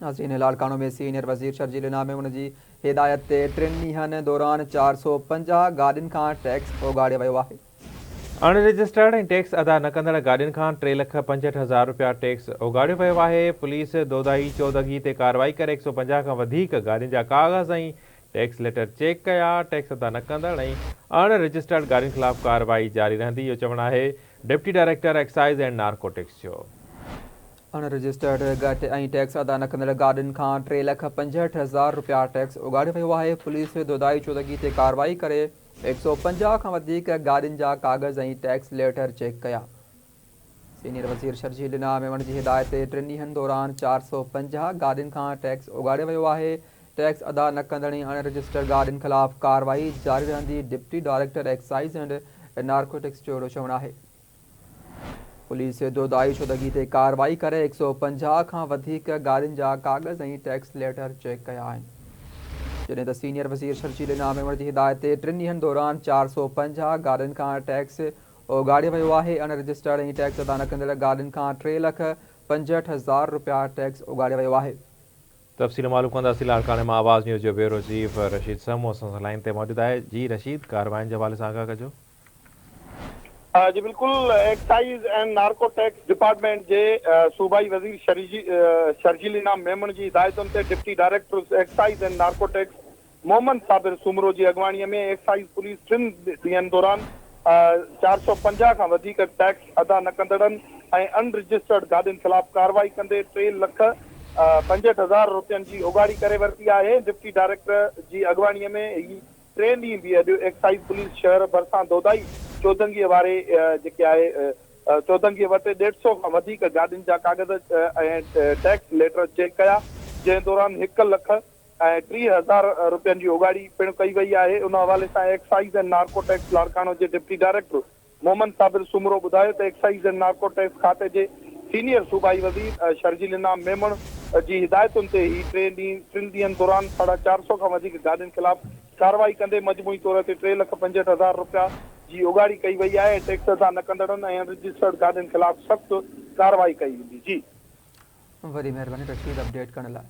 ناظرين لاڙڪاڻو ۾ سينيئر وزير شرجيل انعام ميمڻ جي هدايت تي ٽن ڏينهن دوران 450 گاڏين کان ٽيڪس اوڳاڙيو ويو آهي. اڻ رجسٽرڊ ۽ ٽيڪس ادا نه ڪندڙ گاڏين کان ٽي لک 65 هزار رپيا ٽيڪس اوڳاڙيو ويو آهي. پوليس دودائي چودڳي تي ڪارروائي ڪري 150 کان وڌيڪ گاڏين جا ڪاغذ ۽ ٽيڪس ليٽر چيڪ ڪيا، ٽيڪس ادا نه ڪندڙ ۽ اڻ رجسٽرڊ گاڏين خلاف ڪارروائي جاري رهندي، اهو چوڻ آهي deputy director excise and narcotics جو. اڻ رجسٽرڊ گهٽ ۽ ٽيڪس ادا نه ڪندڙ گاڏين کان ٽي لک 65 هزار رپيا ٽيڪس اوڳاڙيو ويو آهي، پوليس دودائي چودڳي تي ڪارروائي ڪري 150 کان وڌيڪ گاڏين جا ڪاغذ ۽ ٽيڪس ليٽر چيڪ ڪيا. سينيئر وزير شرجيل انعام ميمڻ جي هدايت تي ٽن ڏينهن دوران 450 گاڏين کان ٽيڪس اوڳاڙيو ويو آهي، ٽيڪس ادا نه ڪندڙ ۽ اڻ رجسٽرڊ گاڏين خلاف ڪارروائي جاري رهندي، deputy director excise and narcotics جو اهڙو چوڻ آهي. پوليس دودائي شدگي تي ڪارروائي ڪري 150 کان وڌيڪ گاڏين جا ڪاغذ ۽ ٽيڪس ليٽر چيڪ ڪيا آهن. جڏهن ته سينيئر وزير شرجيل انعام ميمڻ جي هدايت تي ٽن ڏينهن دوران 450 گاڏين کان ٽيڪس اوڳاڙيو ويو آهي. اڻ رجسٽرڊ ۽ ٽيڪس ادا نه ڪندڙ گاڏين کان ٽي لک 65 هزار رپيا ٽيڪس اوڳاڙيو ويو آهي. تفصيل معلوم ڪنداسين لاڙڪاڻي مان آواز نيوز جو بيورو چيف رشيد سمون اسان سان لائين تي موجود آهي جي رشيد ڪاررواين جي حوالي سان آگاهه ڪجو. جي بلڪل ايڪسائيز اينڊ نارڪوٽيڪس ڊپارٽمينٽ جي صوبائي وزير شرجيل انعام ميمڻ جي هدايتن تي deputy director excise and narcotics Muhammad Sabir Soomro جي اڳواڻي ۾ ايڪسائيز پوليس ٽن ڏينهن دوران 450 کان وڌيڪ ٽيڪس ادا نه ڪندڙن ۽ ان رجسٽرڊ گاڏين خلاف ڪارروائي ڪندي ٽي لک 65 هزار رپين جي اوڳاڙي ڪري ورتي آهي ڊپٽي ڊائريڪٽر جي اڳواڻي ۾ هي ٽئين ڏينهن به اڄ ايڪسائيز پوليس شهر ڀرسان دودائي چودنگيء واري جيڪي آهي چودنگيء وٽ ڏيڍ سئو کان وڌيڪ گاڏين جا ڪاغذ ۽ ٽيڪس ليٽر چيڪ ڪيا جنهن دوران هڪ لک ۽ 30 هزار رپين جي اوڳاڙي پڻ ڪئي وئي آهي ان حوالي سان ايڪسائيز اينڊ نارڪوٽيڪس لاڙڪاڻو جي ڊپٽي ڊائريڪٽر محمد صابر سومرو ٻڌايو ته ايڪسائيز اينڊ نارڪوٽيڪس کاتي جي سينيئر صوبائي وزير شرجيل انعام ميمڻ جي هدايتن تي هي ٽئين ڏينهن ٽن ڏينهن دوران ساڍا چار سئو کان وڌيڪ گاڏين خلاف ڪارروائي ڪندي مجموعي طور تي ٽي لک 65 هزار رپيا جي اوڳاڙي ڪئي وئي آهي ۽ ٽيڪس ادا نه ڪندڙن ۽ ان رجسٽرڊ گاڏين خلاف سخت ڪارروائي ڪئي ويندي. جي. وڏي مهرباني رشيد اپڊيٽ ڪرڻ لاء.